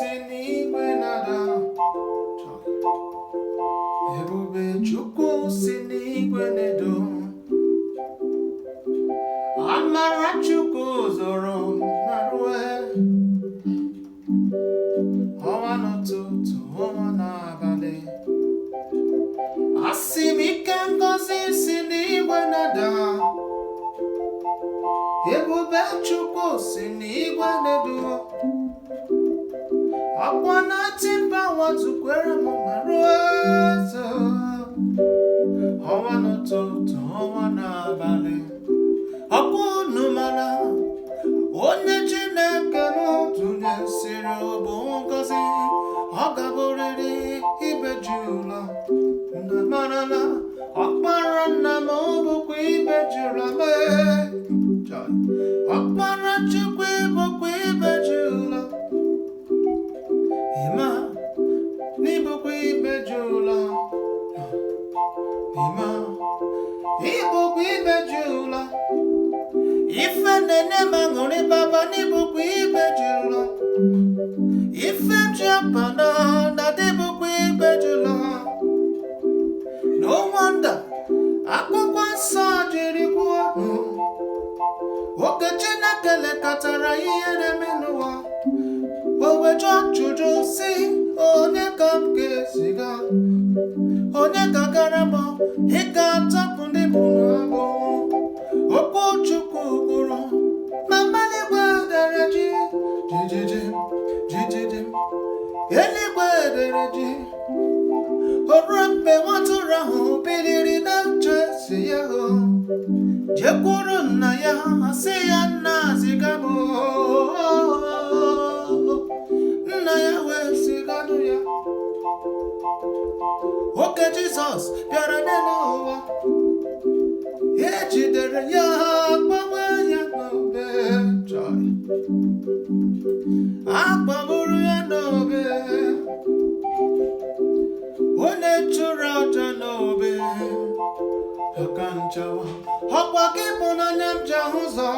si n'igwe nada. Ebube Chukwu si n'igwe nedo. Amara Chukwu zoro m na rue. Ọnwa n'ụtụtụ, ọnwa n'abalị. Asị m ike ngọzi si n'igwe nada. Ebube Chukwu si n'igwe nedu. Ọkwa na timba zukwere m na ruo eze. Ọnwa n'ụtụtụ, ọnwa n'abalị. Ọkwa unu mara onye Chineke n'tụnyesịrị bụ ngọzi, ọ ga-abụrịrị ibe ji ụlọ. Unu marala ọkpara nna m bụkwa ibe jụrụ mee. Ọkpara Chukwu bụkwa ibe ji ụlọ. Ịma n'ịbụkwa ibe ji ụlọ. Ịma ịbụkwa ibe ji ụlọ. Ife na-enye m aṅụrị baba n'ịbụkwa ibe ji ụlọ. Ife ji apana na dịbụkwa ibe ji ụlọ. No wonder akwụkwọ nsọ jiri kwuo oge Chineke lekọtara ihe na-eme n'ụwa, o wee jụọ ajụjụ si, onye ka m ga-eziga? Onye ga-agara m? Ị ga-atọpụ ndị bụ n'agbụ. Okwu Chukwu kwuru ma eluigwe dere ji jijiji jijiji, eluigwe dere ji. O ruo mgbe nwatụrụ ahụ biliri na nche si ya hụ jekwuru nna ya, sị ya, nna, ziga m. Nna ya wee ziganụ ya. Oge Jizọs bịara n'elu ụwa, ejidere ya, gbanwee ya n'obe. Joy. Akpagburu ya n'obe, onye chụrụ aja n'obe aka nchawa. Ọkwa gị bụ n'anya m ji ahụ ụzọ.